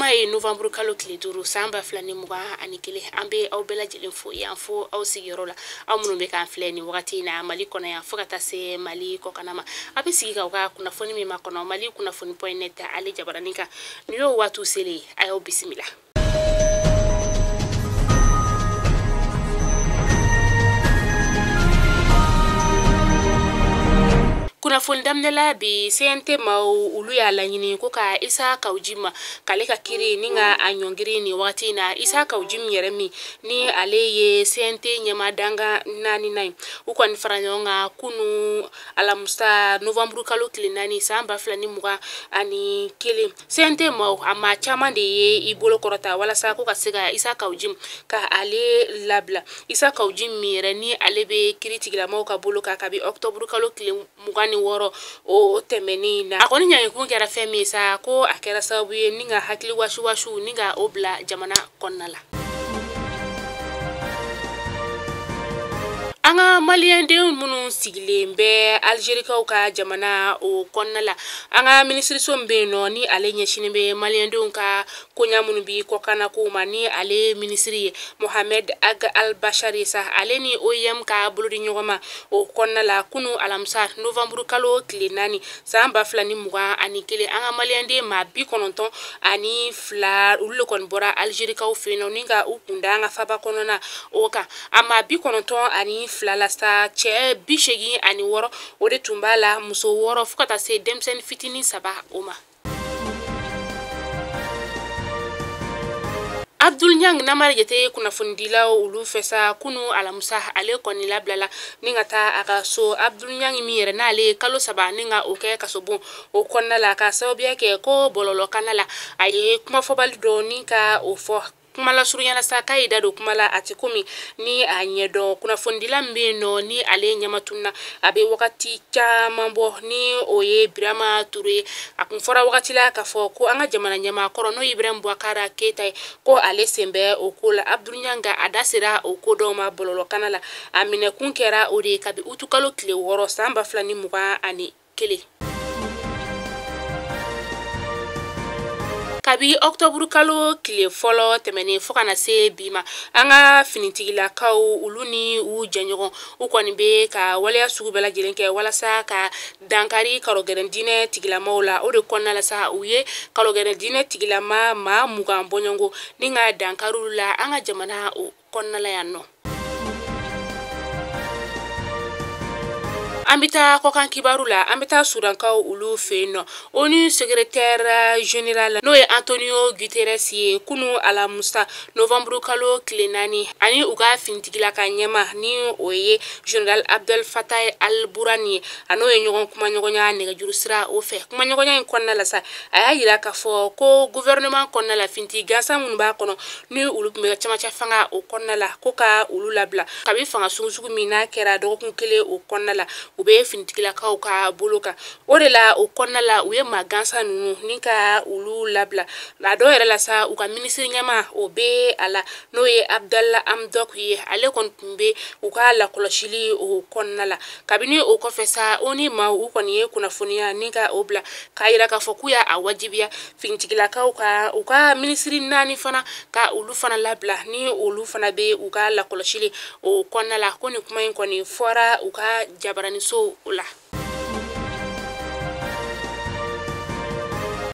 Juma ye novembre kalo tile 5 san 2021. An bɛ aw bɛɛ lajɛlen fo yan fo aw sigiyɔrɔ la, aw minnu bɛ k'an filɛ nin wagati in na Mali kɔnɔ yan fo ka taa se Mali kɔkanna ma. A bɛ sigi k'aw ka kunnafoni min makɔnɔ Mali kunnafoni point net ale jabaranin kan. Nin y'o waatiw selen ye, a y'aw bisimila. Kunnafoni daminɛla bi CNT maaw olu y'a laɲini ko ka Isa Kaw Jim ma k'ale ka kiri ni ka a ɲɔngiri nin wagati in na. Isa Kaw Jim yɛrɛ min ni ale ye CNT ɲɛmaa dankan 4nan ye, u kɔni fara ɲɔgɔn kan kunu alamisa novembre kalo tile 4 san 2021. CNT maaw a maa caman de ye i bolo kɔrɔta walasa ko ka se ka Isa Kaw Jim ka ale labila. Isa Kaw Jim min yɛrɛ ni ale bɛ kiri tigilamɔgɔw ka bolo kan kabi octobre kalo tile 26 o tɛmɛnen na. A kɔni ɲangikun kɛra fɛn min ye sa, ko a kɛra sababu ye ni ka hakili wasiwasiw ni ka o bila jamana kɔnɔna la. An ka maliyɛnden minnu sigilen bɛ Algerikaw ka jamana o kɔnɔna la, an ka minisiriso min bɛ yen nɔ ni ale ɲɛsinnen bɛ maliyɛndenw ka koɲa minnu bi kɔkanna kow ma, ni ale minisiri ye Mohamed Ag Al-Bachar sa, ale ni OIM ka bolodi ɲɔgɔn ma o kɔnɔna la kunu alamisa novembre kalo tile 4 san 2021. An ka maliyɛnden maa 92 olu de kɔni bɔra Algerikaw fɛ yen nɔ ni ka u kun da an ka faba kɔnɔna o kan. A maa 92 la sa, cɛ 86 o de tun b'a la, muso 6 fo ka taa se denmisɛnnin fitinin 3 o ma. Abdul Niang n'an b'a jate kunnafonidilaw olu fɛ sa, kunu alamisa ale kɔni labilala ni ka taa a ka so. Abdul Niang min yɛrɛ n'ale ye kalo 3 ni ka o kɛ kasobon o kɔnɔna la, ka sababuya kɛ ko bɔlɔlɔkanna la a ye kumafɔbali dɔ ni ka o fɔ. Kuma lasurunyala sa, k'a y'i da don kuma la a tɛ komi ni a ɲɛdɔn. Kunnafonidila min bɛ yen nɔ ni ale ɲɛmatunna a bɛ wagati caman bɔ, ni o ye Birama Ture ye. A kun fɔra wagati la k'a fɔ ko an ka jamana ɲɛmaa kɔrɔ n'o ye Ibrahim Boubacar Keita ye, ko ale sen bɛ o ko la. Abdul Niang a da sera o ko dɔw ma bɔlɔlɔkanna la. A minɛkun kɛra o de ye kabi utukalo tile 6 san 2021. Kabi octobre kalo tile fɔlɔ tɛmɛnen fo ka na se bi ma, an ka finitigilakaw olu ni u jɛɲɔgɔn u kɔni bɛ ka waleya sugu bɛɛ lajɛlen kɛ walasa ka dankari karɔgɛrɛn diinɛ tigilamaw la. O de kɔnɔna la sa, u ye karɔgɛrɛn diinɛ tigilama maa 20 bɔɲɔgɔnko ni ka dankariw la an ka jamana o kɔnɔna la yan nɔ. An bɛ taa kɔkan kibaru la, an bɛ taa Sudankaw olu fɛ yen nɔ. ONU secrétaire général n'o ye Antonio Guterres ye, kunu alamisa novembre kalo tile 4 ani u ka finitigila ka ɲɛma ni o ye général Abdel Fattah al-Burhan ye, a n'o ye ɲɔgɔn kumaɲɔgɔnya nɛgɛjuru sira o fɛ. Kumaɲɔgɔnya in kɔnɔna la sa, a y'a yira k'a fɔ ko gouvernement kɔnɔna la finitigi gansan minnu b'a kɔnɔ ni olu tun bɛ camancɛ fanga o kɔnɔna la, ko ka olu labila kabi fanga sugusugu min n'a kɛra dɔgɔkun kelen o kɔnɔna la, u bɛ finitigilakaw ka bolo kan. O de la o kɔnɔna la u ye maa gansan ninnu ni ka olu labila. A dɔw yɛrɛ la sa, u ka minisiri ɲɛmaa o bɛ a la n'o ye Abdallah Hamdok ye, ale kɔni tun bɛ u ka lakɔlɔsili o kɔnɔna la. Kabini o kɔfɛ sa, ONU maaw u kɔni ye kunnafoniya ni ka o bila k'a yira k'a fɔ k'u y'a wajibiya finitigilakaw ka u ka minisiri 4 fana ka olu fana labila ni olu fana bɛ u ka lakɔlɔsili o kɔnɔna la. Ko nin kuma in kɔni fɔra u ka jabaraniso la.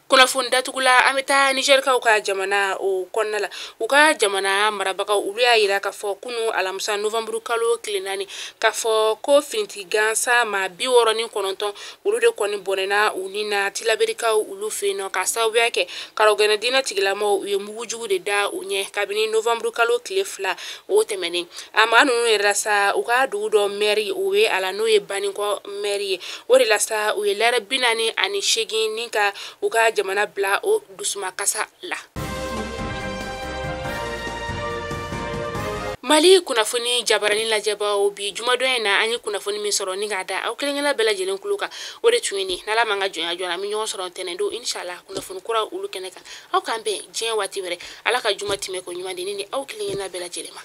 Kunnafoni datugula, an bɛ taa Nizɛrikaw ka jamana o kɔnɔna la. U ka jamana marabagaw olu y'a yira k'a fɔ kunu alamisa novembre kalo tile 4 k'a fɔ ko finitigi gansan maa 69 olu de kɔni bɔnɛna u ni na Tilaberikaw olu fɛ yen nɔ, k'a sababuya kɛ karɔgɛnɛ diinɛ tigilamɔgɔw u ye mugujugu de da u ɲɛ kabini novembre kalo tile 2 o tɛmɛnen. A maa ninnu yɛrɛ la sa, u ka dugu dɔ mɛri o bɛ a la n'o ye Banikɔ mɛri ye, o de la sa u ye lɛrɛ 48 ni ka u ka jamana bila o dusumakasa la. Mali kunnafoni jabarani lajɛbaw bi jumadon in na, an ye kunnafoni min sɔrɔ ni k'a da aw kelen-kelenna bɛɛ lajɛlen kulo kan, o de tun ye nin. N'Ala m'an ka jɔnya jɔ, an bɛ ɲɔgɔn sɔrɔ ntɛnɛn don inshallah kunnafoni kura olu kɛnɛ kan. Aw k'an bɛn diɲɛ waati wɛrɛ. Ala ka juma tɛmɛ ko ɲuman di ne ni aw kelen-kelenna bɛɛ lajɛlen ma.